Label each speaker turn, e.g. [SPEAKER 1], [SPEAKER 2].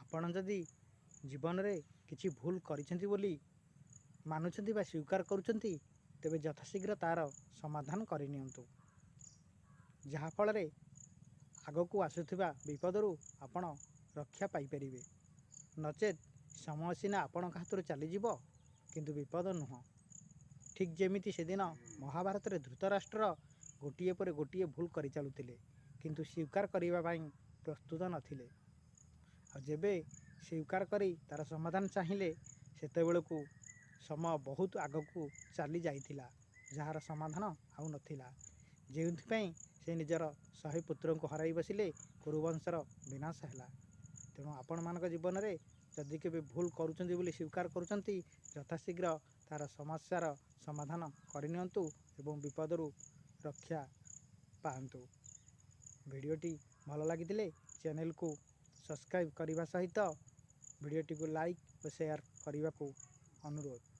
[SPEAKER 1] ଆପଣ ଯଦି ଜୀବନରେ କିଛି ଭୁଲ କରିଛନ୍ତି ବୋଲି ମାନୁଛନ୍ତି ବା ସ୍ୱୀକାର କରୁଛନ୍ତି, ତେବେ ଯଥାଶୀଘ୍ର ତା'ର ସମାଧାନ କରିନିଅନ୍ତୁ, ଯାହାଫଳରେ ଆଗକୁ ଆସୁଥିବା ବିପଦରୁ ଆପଣ ରକ୍ଷା ପାଇପାରିବେ। ନଚେତ୍ ସମୟ ସିନା ଆପଣଙ୍କ ହାତରୁ ଚାଲିଯିବ, କିନ୍ତୁ ବିପଦ ନୁହଁ। ଠିକ୍ ଯେମିତି ସେଦିନ ମହାଭାରତରେ ଧୃତରାଷ୍ଟ୍ର ଗୋଟିଏ ପରେ ଗୋଟିଏ ଭୁଲ କରିଚାଲୁଥିଲେ, କିନ୍ତୁ ସ୍ୱୀକାର କରିବା ପାଇଁ ପ୍ରସ୍ତୁତ ନଥିଲେ। ଆଉ ଯେବେ ସ୍ୱୀକାର କରି ତା'ର ସମାଧାନ ଚାହିଁଲେ, ସେତେବେଳକୁ ସମୟ ବହୁତ ଆଗକୁ ଚାଲି ଯାଇଥିଲା, ଯାହାର ସମାଧାନ ଆଉ ନଥିଲା। ଯେଉଁଥିପାଇଁ ସେ ନିଜର 100 ପୁତ୍ରଙ୍କୁ ହରାଇ ବସିଲେ, କୁରୁବଂଶର ବିନାଶ ହେଲା। ତେଣୁ ଆପଣମାନଙ୍କ ଜୀବନରେ ଯଦି କେବେ ଭୁଲ କରୁଛନ୍ତି ବୋଲି ସ୍ୱୀକାର କରୁଛନ୍ତି, ଯଥାଶୀଘ୍ର ତା'ର ସମସ୍ୟାର ସମାଧାନ କରିନିଅନ୍ତୁ ଏବଂ ବିପଦରୁ ରକ୍ଷା ପାଆନ୍ତୁ। ଭିଡ଼ିଓଟି ଭଲ ଲାଗିଥିଲେ ଚ୍ୟାନେଲକୁ ସବସ୍କ୍ରାଇବ୍ କରିବା ସହିତ ଭିଡ଼ିଓଟିକୁ ଲାଇକ୍ ଓ ସେୟାର କରିବାକୁ ଅନୁରୋଧ।